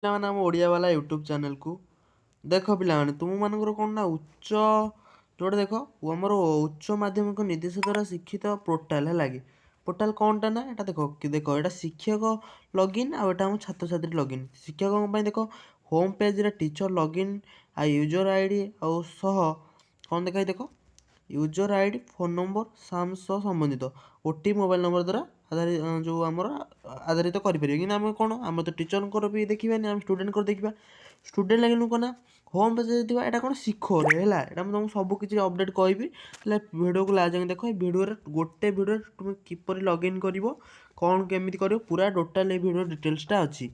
ପିଲାମାନେ, ଆମ ଓଡ଼ିଆବାଲା ୟୁଟ୍ୟୁବ୍ ଚ୍ୟାନେଲ୍କୁ ଦେଖ। ପିଲାମାନେ, ତୁମମାନଙ୍କର କ'ଣ ନା ଉଚ୍ଚ ଯେଉଁଟା ଦେଖ, ଆମର ଉଚ୍ଚ ମାଧ୍ୟମିକ ନିର୍ଦ୍ଦେଶ ଦ୍ୱାରା ଶିକ୍ଷିତ ପୋର୍ଟାଲ୍ ହେଲା କି ପୋର୍ଟାଲ୍ କ'ଣଟା ନା ଏଇଟା ଦେଖ ଦେଖ, ଏଇଟା ଶିକ୍ଷକ ଲଗଇନ୍ ଆଉ ଏଇଟା ଆମ ଛାତ୍ରଛାତ୍ରୀ ଲଗଇନ୍। ଶିକ୍ଷକଙ୍କ ପାଇଁ ଦେଖ, ହୋମ୍ ପେଜ୍ରେ ଟିଚର୍ ଲଗଇନ୍ ଆଉ ୟୁଜର୍ I D ଆଉ ସହ କ'ଣ ଦେଖାଇ ଦେଖ, user I D, phone number, SAMS ସହ ସମ୍ବନ୍ଧିତ ଓ ଟି ମୋବାଇଲ୍ ନମ୍ବର ଦ୍ୱାରା ଆଧାରିତ ଯେଉଁ ଆମର ଆଧାରିତ କରିପାରିବେ। କିନ୍ତୁ ଆମେ କ'ଣ, ଆମେ ତ ଟିଚର୍ଙ୍କର ବି ଦେଖିବାନି, ଆମେ ଷ୍ଟୁଡ଼େଣ୍ଟଙ୍କର ଦେଖିବା। ଷ୍ଟୁଡ଼େଣ୍ଟ ଲାଗି କ'ଣ ନା ହୋମ୍ ପେଜ୍ରେ ଥିବା ଏଇଟା କ'ଣ ଶିଖରେ ହେଲା। ଏଇଟା ମୁଁ ତୁମକୁ ସବୁ କିଛି ଅପଡ଼େଟ୍ କହିବି, ହେଲେ ଭିଡ଼ିଓକୁ ଲାଷ୍ଟ ଯାଏଁ ଦେଖ। ଏ ଭିଡ଼ିଓରେ, ଗୋଟେ ଭିଡ଼ିଓରେ ତୁମେ କିପରି ଲଗ୍ଇନ୍ କରିବ, କ'ଣ କେମିତି କରିବ, ପୁରା ଟୋଟାଲ୍ ଏଇ ଭିଡ଼ିଓ ଡିଟେଲ୍ସଟା ଅଛି।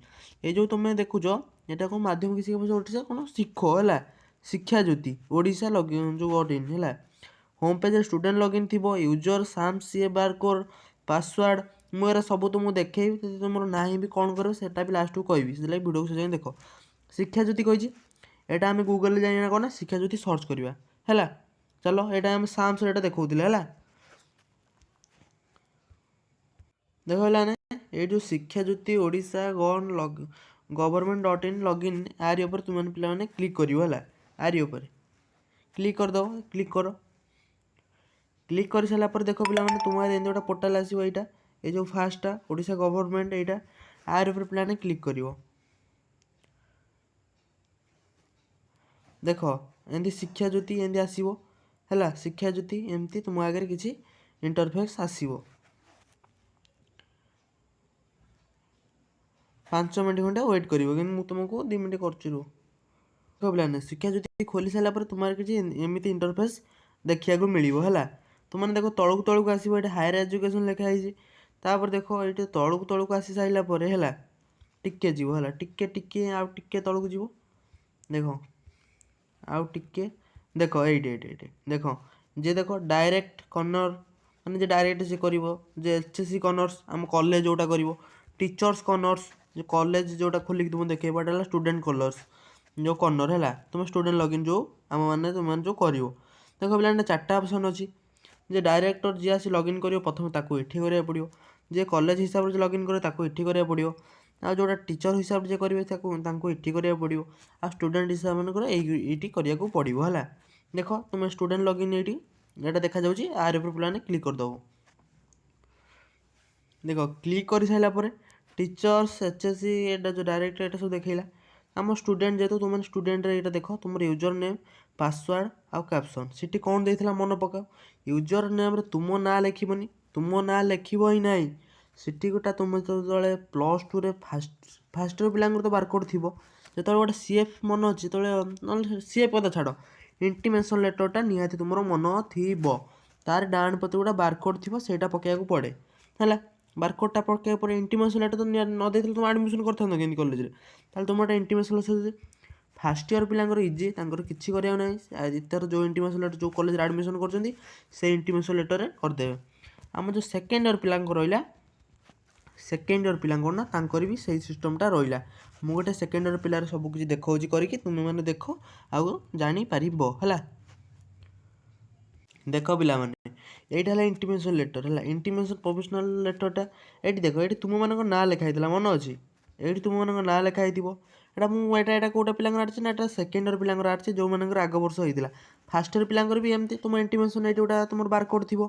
ଏଇ ଯେଉଁ ତୁମେ ଦେଖୁଛ, ଏଇଟା କ'ଣ ମାଧ୍ୟମିକ ଶିକ୍ଷା ପରିଷଦ ଓଡ଼ିଶା କ'ଣ ଶିଖ ହେଲା, ଶିକ୍ଷା ଜ୍ୟୋତି ଓଡ଼ିଶା ଲଗ୍ଇନ୍ ଯେଉଁ ଇନ୍ ହେଲା। ହୋମ୍ ପେଜ୍ରେ ଷ୍ଟୁଡ଼େଣ୍ଟ ଲଗ୍ଇନ୍ ଥିବ, ୟୁଜର୍ ସାମ୍ସ ସିଏ ବାରକୋଡ଼୍, ପାସୱାର୍ଡ଼, ମୁଁ ଏରା ସବୁ ତୁମକୁ ଦେଖେଇବି। ଯଦି ତୁମର ନାହିଁ ବି କ'ଣ କରିବ, ସେଟା ବି ଲାଷ୍ଟକୁ କହିବି। ସେଥିଲାଗି ଭିଡ଼ିଓକୁ ସେ ଯାଏଁ ଦେଖ। ଶିକ୍ଷା ଜ୍ୟୋତି କହିଛି, ଏଇଟା ଆମେ ଗୁଗଲରେ ଯାଇ କ'ଣ ନା ଶିକ୍ଷା ଜ୍ୟୋତି ସର୍ଚ୍ଚ କରିବା ହେଲା। ଚାଲ, ଏଇଟା ଆମେ ସାମ୍ସରେ ଏଇଟା ଦେଖାଉଥିଲେ ହେଲା। ଦେଖ ହେଲା ନା, ଏଇ ଯେଉଁ ଶିକ୍ଷା Jyoti Odisha gun government dot in login, ଆରି ଉପରେ ତୁମେ ପିଲାମାନେ କ୍ଲିକ୍ କରିବ ହେଲା। ଆରି ଉପରେ କ୍ଲିକ୍ କରିଦେବ। କ୍ଲିକ୍ କର। କ୍ଲିକ୍ କରିସାରିଲା ପରେ ଦେଖ ପିଲାମାନେ, ତୁମ ଆଗରେ ଏମିତି ଗୋଟେ ପୋର୍ଟାଲ୍ ଆସିବ। ଏଇଟା ଏଇ ଯେଉଁ ଫାର୍ଷ୍ଟଟା ଓଡ଼ିଶା ଗଭର୍ଣ୍ଣମେଣ୍ଟ, ଏଇଟା ଆରି ଉପରେ ପିଲାମାନେ କ୍ଲିକ୍ କରିବ। ଦେଖ, ଏମିତି ଶିକ୍ଷା ଜ୍ୟୋତି ଏମିତି ଆସିବ ହେଲା। ଶିକ୍ଷା ଜ୍ୟୋତି ଏମିତି ତୁମ ଆଗରେ କିଛି ଇଣ୍ଟରଫେସ୍ ଆସିବ। 5 ମିନିଟ୍ ଖଣ୍ଡେ ୱେଟ୍ କରିବ, କିନ୍ତୁ ମୁଁ ତୁମକୁ 2 ମିନିଟ୍ କରୁଛି, ରୁହ। ଦେଖ ପିଲାମାନେ, ଶିକ୍ଷା ଜ୍ୟୋତି ଖୋଲି ସାରିଲା ପରେ ତୁମର କିଛି ଏମିତି ଇଣ୍ଟରଫେସ୍ ଦେଖିବାକୁ ମିଳିବ ହେଲା। ତୁମେ ଦେଖ, ତଳକୁ ତଳକୁ ଆସିବ। ଏଇଠି ହାୟର ଏଜୁକେସନ୍ ଲେଖା ହେଇଛି। ତାପରେ ଦେଖ, ଏଇଠି ତଳକୁ ତଳକୁ ଆସି ସାରିଲା ପରେ ହେଲା, ଟିକେ ଯିବ ହେଲା, ଟିକେ ଟିକେ ଆଉ ଟିକେ ତଳକୁ ଯିବ। ଦେଖ, ଆଉ ଟିକେ ଦେଖ, ଏଇଠି ଏଇଠି ଏଇଠି ଦେଖ ଯେ ଦେଖ, ଡାଇରେକ୍ଟ କର୍ଣ୍ଣର, ମାନେ ଯେ ଡାଇରେକ୍ଟ ସେ କରିବ ଯେ ଏଚ୍ ଏସ୍ ସି କର୍ଣ୍ଣର୍ସ, ଆମ କଲେଜ ଯେଉଁଟା କରିବ, ଟିଚର୍ସ କର୍ଣ୍ଣର୍ସ, ଯେ କଲେଜ ଯେଉଁଟା ଖୋଲିକି ତୁମକୁ ଦେଖେଇବ, ଏଇଟା ହେଲା ଷ୍ଟୁଡ଼େଣ୍ଟ କଲର୍ସ ଯେଉଁ କର୍ଣ୍ଣର ହେଲା, ତୁମେ ଷ୍ଟୁଡ଼େଣ୍ଟ ଲଗଇନ୍ ଯେଉଁ ଆମମାନେ ତୁମେମାନେ ଯେଉଁ କରିବ। ଦେଖ ପିଲାମାନେ, 4ଟା ଅପସନ୍ ଅଛି। ଯେ ଡାଇରେକ୍ଟର ଯିଏ ଆସି ଲଗଇନ୍ କରିବ ପ୍ରଥମେ, ତାକୁ ଏଠି କରିବାକୁ ପଡ଼ିବ। ଯିଏ କଲେଜ ହିସାବରେ ଯିଏ ଲଗଇନ୍ କରିବ, ତାକୁ ଏଠି କରିବାକୁ ପଡ଼ିବ। ଆଉ ଯେଉଁଟା ଟିଚର ହିସାବରେ ଯିଏ କରିବେ, ତାକୁ ତାଙ୍କୁ ଏଠି କରିବାକୁ ପଡ଼ିବ। ଆଉ ଷ୍ଟୁଡ଼େଣ୍ଟ ହିସାବମାନଙ୍କର ଏଇଠି କରିବାକୁ ପଡ଼ିବ ହେଲା। ଦେଖ, ତୁମେ ଷ୍ଟୁଡ଼େଣ୍ଟ ଲଗଇନ୍ ଏଇଠି ଏଇଟା ଦେଖାଯାଉଛି, ଆର ଉପରେ ପିଲାମାନେ କ୍ଲିକ୍ କରିଦେବ। ଦେଖ, କ୍ଲିକ୍ କରିସାରିଲା ପରେ ଟିଚର୍ସ, ଏଚ୍ ଏସ୍ ସି, ଏଇଟା ଯେଉଁ ଡାଇରେକ୍ଟ ଏଇଟା ସବୁ ଦେଖେଇଲା। ଆମ ଷ୍ଟୁଡ଼େଣ୍ଟ ଯେହେତୁ, ତୁମେ ଷ୍ଟୁଡ଼େଣ୍ଟରେ ଏଇଟା ଦେଖ, ତୁମର ୟୁଜର୍ ନେମ୍, ପାସୱାର୍ଡ଼ ଆଉ କ୍ୟାପସନ୍ ସେଠି କ'ଣ ଦେଇଥିଲା ମନେ ପକାଅ। ୟୁଜର୍ ନେମ୍ରେ ତୁମ ନାଁ ଲେଖିବନି, ତୁମ ନାଁ ଲେଖିବ ହିଁ ନାହିଁ। ସେଠି ଗୋଟେ ତୁମେ ଯେତେବେଳେ ପ୍ଲସ୍ ଟୁରେ ଫାଷ୍ଟ ଇୟର୍ ପିଲାଙ୍କର ତ ବାରକୋଡ଼୍ ଥିବ, ଯେତେବେଳେ ଗୋଟେ ସି ଏଫ୍ ମନେ ଅଛି, ଯେତେବେଳେ ନହେଲେ ସି ଏଫ୍ କଥା ଛାଡ଼, ଇଣ୍ଟିମେସନ୍ ଲେଟର୍ଟା ନିହାତି ତୁମର ମନ ଥିବ। ତାର ଡାହାଣ ପଟେ ଗୋଟେ ବାରକୋଡ଼୍ ଥିବ, ସେଇଟା ପକାଇବାକୁ ପଡ଼େ ହେଲା। ବାରକୋଡ଼୍ଟା ପକାଇବା ପରେ, ଇଣ୍ଟିମେସନ୍ ଲେଟର୍ ତ ନ ଦେଇଥିଲେ ତୁମେ ଆଡ଼ମିସନ୍ କରିଥାନ୍ତ କେମିତି କଲେଜରେ? ତାହେଲେ ତୁମର ଗୋଟେ ଇଣ୍ଟିମେସନ୍ ଫାର୍ଷ୍ଟ ଇୟର୍ ପିଲାଙ୍କର ଇଜି, ତାଙ୍କର କିଛି କରିବାକୁ ନାହିଁ। ଏଥର ଯେଉଁ ଇଣ୍ଟିମେସନ୍ ଲେଟର୍, ଯେଉଁ କଲେଜରେ ଆଡ଼ମିସନ୍ କରୁଛନ୍ତି, ସେଇ ଇଣ୍ଟିମେସନ୍ ଲେଟର୍ରେ କରିଦେବେ। ଆମ ଯେଉଁ ସେକେଣ୍ଡ ଇୟର୍ ପିଲାଙ୍କ ରହିଲା, ସେକେଣ୍ଡ ଇୟର୍ ପିଲାଙ୍କର ନା ତାଙ୍କର ବି ସେଇ ସିଷ୍ଟମ୍ଟା ରହିଲା। ମୁଁ ଗୋଟେ ସେକେଣ୍ଡ ଇୟର୍ ପିଲାର ସବୁ କିଛି ଦେଖାଉଛି କରିକି, ତୁମେମାନେ ଦେଖ ଆଉ ଜାଣିପାରିବ ହେଲା। ଦେଖ ପିଲାମାନେ, ଏଇଟା ହେଲା ଇଣ୍ଟିମେସନ୍ ଲେଟର୍ ହେଲା, ଇଣ୍ଟିମେସନ୍ ପ୍ରୋଭିଜନାଲ୍ ଲେଟର୍ଟା। ଏଇଠି ଦେଖ, ଏଇଠି ତୁମମାନଙ୍କ ନାଁ ଲେଖା ହେଇଥିଲା, ମନେ ଅଛି? ଏଇଠି ତୁମମାନଙ୍କ ନାଁ ଲେଖା ହେଇଥିବ। ଏଇଟା ମୁଁ ଏଇଟା କେଉଁଟା ପିଲାଙ୍କର ଆସିଛି ନା ଏଇଟା ସେକେଣ୍ଡ ଇୟର୍ ପିଲାଙ୍କର ଆସିଛି, ଯେଉଁମାନଙ୍କର ଆଗ ବର୍ଷ ହେଇଥିଲା। ଫାର୍ଷ୍ଟ ଇୟର୍ ପିଲାଙ୍କର ବି ଏମିତି ତୁମ ଇଣ୍ଟିମେସନ୍ ଏଇଠି ଗୋଟେ ତୁମର ବାରକୋଡ଼୍ ଥିବ।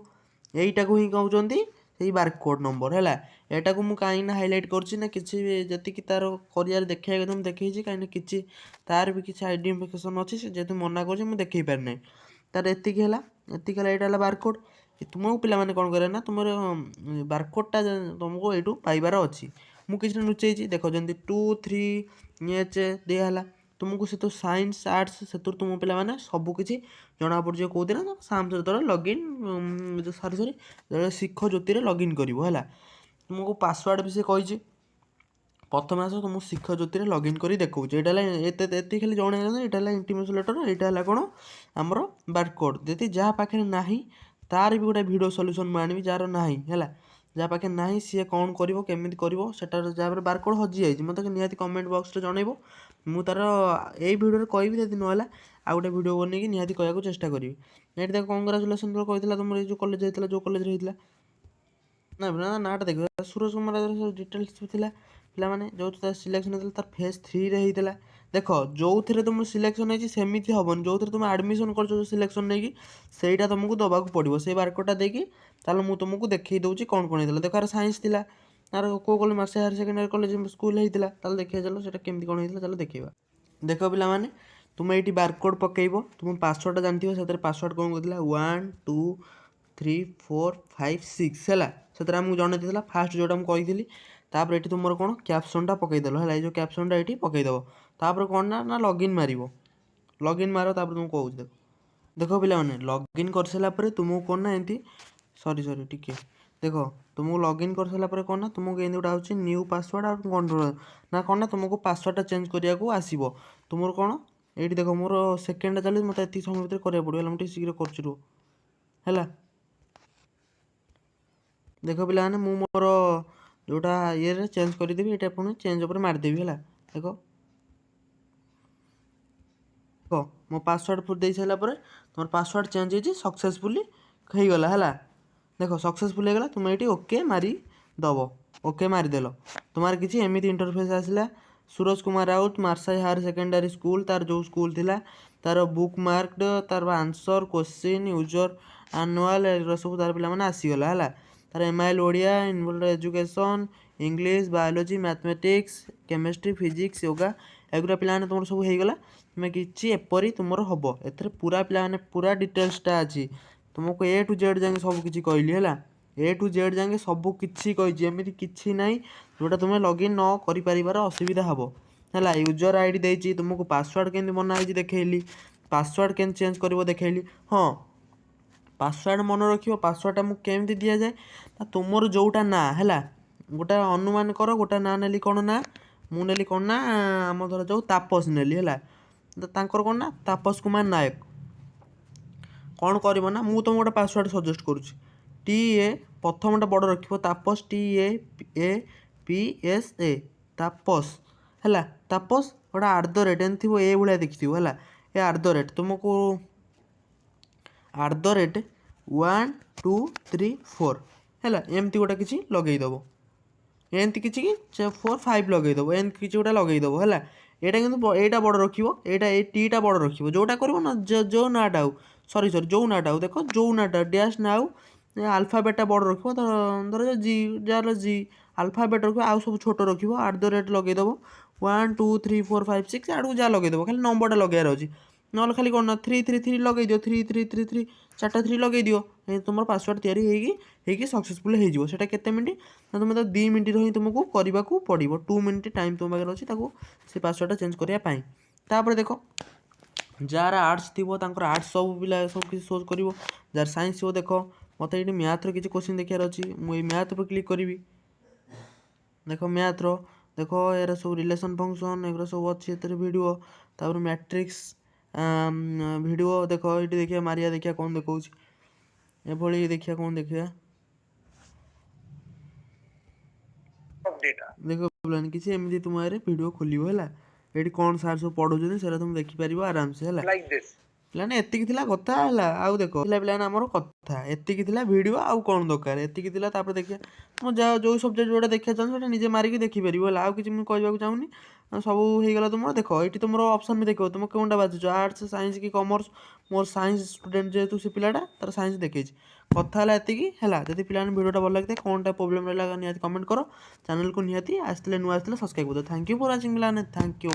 ଏଇଟାକୁ ହିଁ କହୁଛନ୍ତି ସେଇ ବାରକୋଡ଼୍ ନମ୍ବର ହେଲା। ଏଇଟାକୁ ମୁଁ କାହିଁକି ନା ହାଇଲାଇଟ୍ କରୁଛି ନା, କିଛି ଯେତିକି ତାର କରିବାରେ ଦେଖେଇବା କଥା ମୁଁ ଦେଖେଇଛି, କାହିଁକିନା କିଛି ତାର ବି କିଛି ଆଇଡେଣ୍ଟିଫିକେସନ୍ ଅଛି, ସେ ଯେହେତୁ ମନା କରୁଛି, ମୁଁ ଦେଖେଇ ପାରିନାହିଁ। ତାର ଏତିକି ହେଲା, ଏତିକି ହେଲା। ଏଇଟା ହେଲା ବାରକୋଡ଼୍। ତୁମକୁ ପିଲାମାନେ କ'ଣ କରିବ ନା, ତୁମର ବାରକୋଡ଼୍ଟା ତୁମକୁ ଏଇଠୁ ପାଇବାର ଅଛି। ମୁଁ କିଛିଟା ଲୁଚେଇଛି। ଦେଖ, ଯେମିତି 2 3 ଏଚ୍ ଦିଆହେଲା ତୁମକୁ, ସେଥିରୁ ସାଇନ୍ସ, ଆର୍ଟ୍ସ, ସେଥିରୁ ତୁମ ପିଲାମାନେ ସବୁକିଛି ଜଣାପଡ଼ିଯିବ। କେଉଁଦିନ ସାମ୍ସ ଯେତେବେଳେ ଲଗ୍ଇନ୍, ସରି ସରି, ଯେତେବେଳେ ଶିଖ ଜ୍ୟୋତିରେ ଲଗ୍ଇନ୍ କରିବ ହେଲା, ତୁମକୁ ପାସୱାର୍ଡ଼ ବି ସେ କହିଛି। ପ୍ରଥମେ ଆସ, ତୁମକୁ ଶିଖ ଜ୍ୟୋତିରେ ଲଗ୍ଇନ୍ କରି ଦେଖାଉଛି। ଏଇଟା ହେଲା ଏତେ ଏତିକି ଖାଲି ଜଣେଇ, ଏଇଟା ହେଲା ଇଣ୍ଟିମେସନ୍ ଲେଟର୍, ଏଇଟା ହେଲା କ'ଣ ଆମର ବାରକୋଡ଼୍। ଯଦି ଯାହା ପାଖରେ ନାହିଁ, ତାର ବି ଗୋଟେ ଭିଡ଼ିଓ ସଲ୍ୟୁସନ୍ ମୁଁ ଆଣିବି। ଯାହାର ନାହିଁ ହେଲା, ଯାହା ପାଖରେ ନାହିଁ, ସିଏ କ'ଣ କରିବ, କେମିତି କରିବ ସେଟାର, ଯାହା ପାଖରେ ବାରକୋଡ଼୍ ହଜିଯାଇଛି, ମୋତେ ନିହାତି କମେଣ୍ଟ ବକ୍ସରେ ଜଣେଇବ। ମୁଁ ତାର ଏଇ ଭିଡ଼ିଓରେ କହିବି, ଯଦି ନହେଲା ଆଉ ଗୋଟେ ଭିଡ଼ିଓ ବନେଇକି ନିହାତି କହିବାକୁ ଚେଷ୍ଟା କରିବି। ଏଇଠି ଦେଖ, କଂଗ୍ରାଚୁଲେସନ୍ କହିଥିଲା ତୁମର ଏଇ ଯେଉଁ କଲେଜ ହେଇଥିଲା, ଯେଉଁ କଲେଜରେ ହେଇଥିଲା ନା ନାଁଟା ଦେଖିବ, ସୁରଜ କୁମାର, ସବୁ ଡିଟେଲ୍ସ ଥିଲା। ପିଲାମାନେ, ଯେଉଁ ତାର ସିଲେକ୍ସନ୍ ହେଇଥିଲା, ତାର ଫେଜ୍ 3ରେ ହେଇଥିଲା। ଦେଖ, ଯେଉଁଥିରେ ତୁମର ସିଲେକ୍ସନ୍ ହେଇଛି ସେମିତି ହେବନି। ଯେଉଁଥିରେ ତୁମେ ଆଡ଼ମିସନ୍ କରୁଛ, ଯେଉଁ ସିଲେକ୍ସନ୍ ନେଇକି, ସେଇଟା ତୁମକୁ ଦେବାକୁ ପଡ଼ିବ। ସେଇ ବାରକୋଡ଼୍ଟା ଦେଇକି ତାହେଲେ ମୁଁ ତୁମକୁ ଦେଖେଇ ଦେଉଛି କ'ଣ କ'ଣ ହେଇଥିଲା। ଦେଖ, ଆର ସାଇନ୍ସ ଥିଲା, ଆର କେଉଁ college, Marshaghai higher secondary college school ହେଇଥିଲା। ତାହେଲେ ଦେଖିବା ଚାଲ, ସେଇଟା କେମିତି କ'ଣ ହେଇଥିଲା, ଚାଲ ଦେଖେଇବା। ଦେଖ ପିଲାମାନେ, ତୁମେ ଏଇଠି ବାରକୋଡ଼୍ ପକାଇବ। ତୁମ ପାସୱାର୍ଡ଼ଟା ଜାଣିଥିବ। ସେଥିରେ ପାସୱାର୍ଡ଼ କ'ଣ କହୁଥିଲା? 1 2 3 4 5 6 ହେଲା। ସେଥିରେ ଆମକୁ ଜଣେଇ ଦେଇଥିଲା ଫାଷ୍ଟ ଯେଉଁଟା ମୁଁ କହିଥିଲି। ତାପରେ ଏଠି ତୁମର କ'ଣ କ୍ୟାପସନ୍ଟା ପକାଇଦେଲ, ହେଲା। ଏଇ ଯେଉଁ କ୍ୟାପସନ୍ଟା ଏଇଠି ପକାଇଦେବ। ତାପରେ କ'ଣ ନା ଲଗ୍ଇନ୍ ମାରିବ। ଲଗ୍ଇନ୍ ମାର, ତାପରେ ତୁମକୁ କହୁଛି। ଦେଖ ଦେଖ ପିଲାମାନେ, ଲଗ୍ଇନ୍ କରିସାରିଲା ପରେ ତୁମକୁ କ'ଣ ନା ଏମିତି, ସରି ସରି, ଟିକେ ଦେଖ। ତୁମକୁ ଲଗ୍ଇନ୍ କରିସାରିଲା ପରେ କ'ଣ ନା ତୁମକୁ ଏମିତି ଗୋଟେ ଆସୁଛି ନ୍ୟୁ ପାସୱାର୍ଡ଼ ଆଉ କଣ୍ଟ୍ରୋଲ ନା କ'ଣ ନା ତୁମକୁ ପାସୱାର୍ଡ଼ଟା ଚେଞ୍ଜ କରିବାକୁ ଆସିବ। ତୁମର କ'ଣ ଏଇଠି ଦେଖ, ମୋର ସେକେଣ୍ଡଟା ଚାଲିଛି। ମୋତେ ଏତିକି ସମୟ ଭିତରେ କରିବାକୁ ପଡ଼ିବ, ହେଲା। ମୁଁ ଟିକେ ଶୀଘ୍ର କରୁଛି, ରୁହ, ହେଲା। ଦେଖ ପିଲାମାନେ, ମୁଁ ମୋର ଯେଉଁଟା ଇଏରେ ଚେଞ୍ଜ କରିଦେବି। ଏଇଟା ପୁଣି ଚେଞ୍ଜ ଉପରେ ମାରିଦେବି, ହେଲା। ଦେଖ ଦେଖ, ମୋ ପାସୱାର୍ଡ଼ ଦେଇ ସାରିଲା ପରେ ତୁମର ପାସୱାର୍ଡ଼ ଚେଞ୍ଜ ହେଇଛି, ସକ୍ସେସଫୁଲି ହେଇଗଲା, ହେଲା। ଦେଖ, ସକ୍ସେସଫୁଲ୍ ହେଇଗଲା। ତୁମେ ଏଇଠି ଓକେ ମାରି ଦେବ। ଓକେ ମାରିଦେଲ, ତୁମର କିଛି ଏମିତି ଇଣ୍ଟରଫେସ୍ ଆସିଲା। Suraj Kumar Raut, Marshaghai higher secondary school, ତାର ଯେଉଁ ସ୍କୁଲ ଥିଲା, ତାର ବୁକ୍ ମାର୍କଡ, ତାର ଆନ୍ସର୍, କୋଶ୍ଚିନ୍, ୟୁଜର ମାନୁଆଲ୍, ଏଗୁଡ଼ା ସବୁ ତାର ପିଲାମାନେ ଆସିଗଲା, ହେଲା। ତାର MIL Odia, involve education, English, biology, mathematics, chemistry, physics, yoga, ଏଗୁଡ଼ା ପିଲାମାନେ ତୁମର ସବୁ ହେଇଗଲା। ତୁମେ କିଛି ଏପରି ତୁମର ହେବ। ଏଥିରେ ପୁରା ପିଲାମାନେ ପୁରା ଡିଟେଲ୍ସଟା ଅଛି। ତୁମକୁ ଏ ଟୁ ଜେଡ଼୍ ଯାଏଁ ସବୁ କିଛି କହିଲି, ହେଲା। ଏ ଟୁ ଜେଡ଼୍ ଯାଏଁ ସବୁ କିଛି କହିଛି। ଏମିତି କିଛି ନାହିଁ ଯେଉଁଟା ତୁମେ ଲଗ୍ଇନ୍ ନ କରିପାରିବାର ଅସୁବିଧା ହେବ, ହେଲା। ୟୁଜର୍ I D ଦେଇଛି ତୁମକୁ, ପାସୱାର୍ଡ଼ କେମିତି ବନା ହେଇଛି ଦେଖେଇଲି, ପାସୱାର୍ଡ଼ କେମିତି ଚେଞ୍ଜ କରିବ ଦେଖେଇଲି। ହଁ, ପାସୱାର୍ଡ଼ ମନେ ରଖିବ। ପାସୱାର୍ଡ଼ଟା ମୁଁ କେମିତି ଦିଆଯାଏ ନା ତୁମର ଯେଉଁଟା ନାଁ, ହେଲା। ଗୋଟେ ଅନୁମାନ କର, ଗୋଟେ ନାଁ ନେଲି। କ'ଣ ନାଁ ମୁଁ ନେଲି? କ'ଣ ନା ଆମ ଧର ଯେଉଁ ତାପସ ନେଲି, ହେଲା। ତ ତାଙ୍କର କ'ଣ ନା ତାପସ କୁମାର ନାୟକ। କ'ଣ କରିବ ନା ମୁଁ ତୁମକୁ ଗୋଟେ ପାସୱାର୍ଡ଼ ସଜେଷ୍ଟ କରୁଛି। ଟି ଏ ପ୍ରଥମଟା ବଡ଼ ରଖିବ, ତାପସ, TAAPSA, Tapas, ହେଲା। ତାପସ ଗୋଟେ ଆଟ୍ the rate ଏମିତି ଥିବ, ଏ ଭଳିଆ ଦେଖିଥିବ, ହେଲା। ଏ ଆଟ୍ the rate ତୁମକୁ at the rate 1 2 3 4, ହେଲା। ଏମିତି ଗୋଟେ କିଛି ଲଗେଇଦେବ। ଏମିତି କିଛି କି 4 5 ଲଗେଇଦେବ। ଏମିତି କିଛି ଗୋଟେ ଲଗେଇଦେବ, ହେଲା। ଏଇଟା କିନ୍ତୁ ଏଇଟା ବଡ଼ ରଖିବ। ଏଇଟା ଏଇ ଟିଟା ବଡ଼ ରଖିବ। ଯେଉଁଟା କରିବ ନା ଯେଉଁ ନାଁଟା ହଉ, ସରି ସରି, ଯେଉଁ ନାଁଟା ହଉ, ଦେଖ, ଯେଉଁ ନାଁଟା ଡ୍ୟାସ୍ ନା ହଉ, ଆଲଫାବେଟ୍ଟା ବଡ଼ ରଖିବ। ଧର ଜି, ଯାହାର ଜି, ଆଲଫାବେଟ୍ ରଖିବ, ଆଉ ସବୁ ଛୋଟ ରଖିବ। ଆଟ୍ the rate ଲଗେଇଦେବ, 1 2 3 4 5 6 ଆଡ଼କୁ ଯାହା ଲଗେଇଦେବ। ଖାଲି ନମ୍ବରଟା ଲଗେଇବାର ଅଛି। ନହେଲେ ଖାଲି କ'ଣ ନା 3 3 3 ଲଗେଇ ଦିଅ। 3 3 3 3, ଚାରିଟା ଥ୍ରୀ ଲଗେଇ ଦିଅ। ତୁମର ପାସୱାର୍ଡ଼ ତିଆରି ହେଇକି ସକ୍ସେସଫୁଲ୍ ହେଇଯିବ। ସେଇଟା କେତେ ମିନିଟ୍ ନା ତୁମେ ତ 2 ମିନିଟ୍ର ହିଁ ତୁମକୁ କରିବାକୁ ପଡ଼ିବ। 2 ମିନିଟ୍ ଟାଇମ୍ ତୁମ ପାଖରେ ଅଛି ତାକୁ ସେ ପାସୱାର୍ଡ଼ଟା ଚେଞ୍ଜ କରିବା ପାଇଁ। ତାପରେ ଦେଖ, ଯାହାର ଆର୍ଟ୍ସ ଥିବ ତାଙ୍କର ଆର୍ଟ୍ସ ସବୁ ପିଲା ସବୁ କିଛି ସୋ କରିବ। ଯାହାର ସାଇନ୍ସ ଥିବ, ଦେଖ, ମୋତେ ଏଇଠି ମ୍ୟାଥର କିଛି କୋଶ୍ଚିନ୍ ଦେଖିବାର ଅଛି। ମୁଁ ଏଇ ମ୍ୟାଥ୍ ଉପରେ କ୍ଲିକ୍ କରିବି। ଦେଖ, ମ୍ୟାଥର ଦେଖ, ଏହାର ସବୁ ରିଲେସନ୍, ଫଙ୍କସନ୍, ଏଗୁଡ଼ା ସବୁ ଅଛି ଏଥିରେ ଭିଡ଼ିଓ। ତାପରେ ମ୍ୟାଟ୍ରିକ୍ସ ଭିଡ଼ିଓ ଦେଖ। ଏଇଠି ଦେଖିବା, ମାରିବା, ଦେଖିବା କ'ଣ ଦେଖାଉଛି। ଏଭଳି ଦେଖିବା, କ'ଣ ଦେଖିବା। Of data. ଦେଖ ପିଲାମାନେ, କିଛି ଏମିତି ତୁମ ଆଗରେ ଭିଡ଼ିଓ ଖୋଲିବ, ହେଲା। ଏଇଠି କ'ଣ ସାର୍ ସବୁ ପଢ଼ଉଛନ୍ତି, ସେଟା ତୁମେ ଦେଖିପାରିବ ଆରାମସେ, ହେଲା। Like this. ପିଲାମାନେ, ଏତିକି ଥିଲା କଥା, ହେଲା। ଆଉ ଦେଖ ଥିଲା ପିଲାମାନେ, ଆମର କଥା ଏତିକି ଥିଲା। ଭିଡ଼ିଓ ଆଉ କ'ଣ ଦରକାର? ଏତିକି ଥିଲା। ତାପରେ ଦେଖିବା, ମୁଁ ଯାହା ଯେଉଁ ସବଜେକ୍ଟ ଯେଉଁଟା ଦେଖିବାକୁ ଚାହୁଁଛି, ସେଇଟା ନିଜେ ମାରିକି ଦେଖିପାରିବ, ହେଲା। ଆଉ କିଛି ମୁଁ କହିବାକୁ ଚାହୁଁନି। ଆଉ ସବୁ ହେଇଗଲା ତୁମର। ଦେଖ, ଏଇଠି ତୁମର ଅପସନ୍ ବି ଦେଖିବ, ତୁମେ କେଉଁଟା ବାଛୁଛ, ଆର୍ଟ୍ସ, ସାଇନ୍ସ କି କମର୍ସ। ମୋର ସାଇନ୍ସ ଷ୍ଟୁଡେଣ୍ଟ ଯେହେତୁ, ସେ ପିଲାଟା ତାର ସାଇନ୍ସ ଦେଖେଇଛି। କଥା ହେଲା ଏତିକି, ହେଲା। ଯଦି ପିଲାମାନେ ଭିଡ଼ିଓଟା ଭଲ ଲାଗିଥାଏ, କ'ଣଟା ପ୍ରୋବ୍ଲେମ୍ ରହିଲା, ନିହାତି କମେଣ୍ଟ କର। ଚ୍ୟାନେଲକୁ ନିହାତି ଆସିଥିଲେ, ନୂଆ ଆସିଥିଲେ ସବସ୍କ୍ରାଇବ୍ କରିଦିଅ। Thank you for watching ପିଲାମାନେ, thank you.